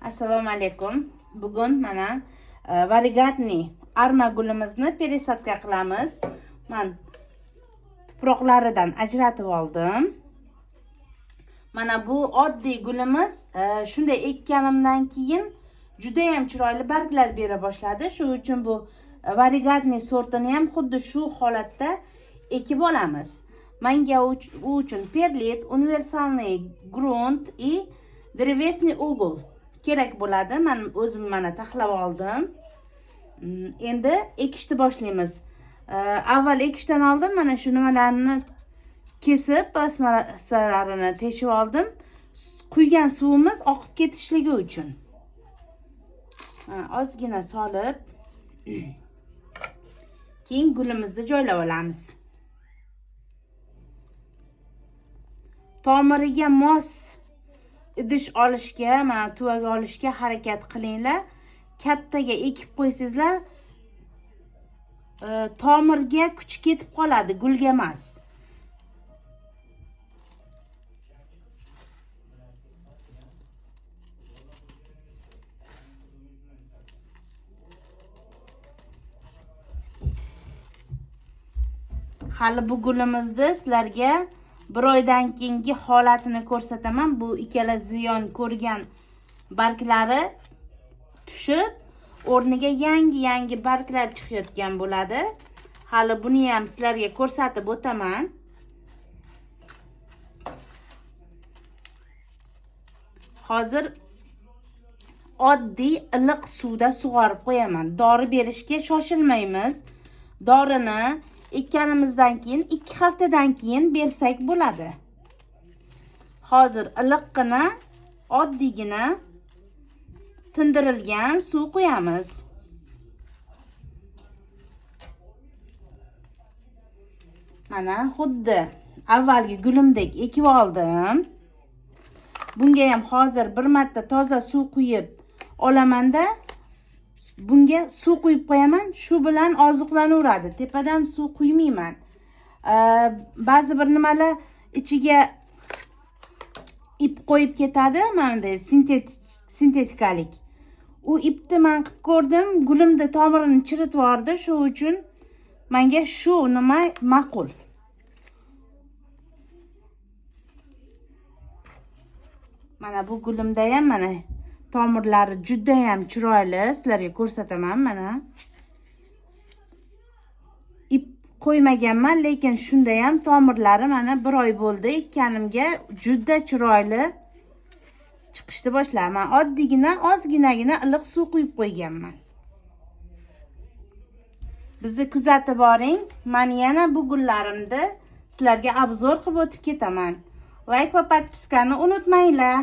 Assalomu alaykum. Bugun mana варигатный arma gulimizni пересадка qilamiz. Man tuproqlaridan ajratib oldim. Mana bu oddiy gulimiz shunday ekkanimdan keyin juda ham chiroyli barglar bera boshladi. Shu uchun bu варигатный sortini ham xuddi shu holatda ekib olamiz. Menga u uchun perlit, универсальный грунт и древесный уголь kerak bo'ladi. Men o'zim mana taxlab oldim. Endi ekishni boshlaymiz. Avval ekishdan oldin mana shu nimalarni kesib, plastmassalarini teshib oldim. Quygan suvimiz oqib ketishligi uchun. Ozgina solib, keyin gulimizni joylab olamiz. Tomiriga mos idish olishga, mana tuvaga olishga harakat qilinglar. Kattaga ekib qo'ysangizlar, tomirga kuch ketib qoladi, gulga emas. Hali bu gulimizni sizlarga bir oydan keyingi holatini ko'rsataman. Bu ikkala ziyon ko'rgan barglari tushib, o'rniga yangi-yangi barglar chiqayotgan bo'ladi. Hali buni ham sizlarga ko'rsatib o'taman. Hozir oddiy iliq suvda sug'orib qo'yaman. Dori berishga shoshilmaymiz. Dorini ekkanimizdan keyin 2 haftadan keyin bersak bo'ladi. Hozir iliqqina, oddiygina tindirilgan suv quyamiz. Mana xuddi avvalgi gulimdek ekib oldim. Bunga ham hozir bir marta toza suv quyib olamanda, bunga suv quyib qo'yaman. Shu bilan oziqlanaveradi. Tepadan suv quymayman. Ba'zi bir nimalar ichiga ip qo'yib ketadi, mana bunday sintetikalik. U ipni men qilib ko'rdim, gulimda tomirini chiritib yubordi. Shu uchun menga shu nima ma'qul. Mana bu gulimda ham mana tomirlari juda ham chiroyli, sizlarga ko'rsataman mana. Ip qo'ymaganman, lekin shunda ham tomirlari mana bir oy bo'ldi ekkanimga, juda chiroyli chiqishni boshladi. Men oddiygina, ozginagina iliq suv quyib qo'yganman. Bizni kuzatib boring. Men yana bu gullarimni sizlarga obzor qilib o'tib ketaman. Like va podpiskani unutmanglar.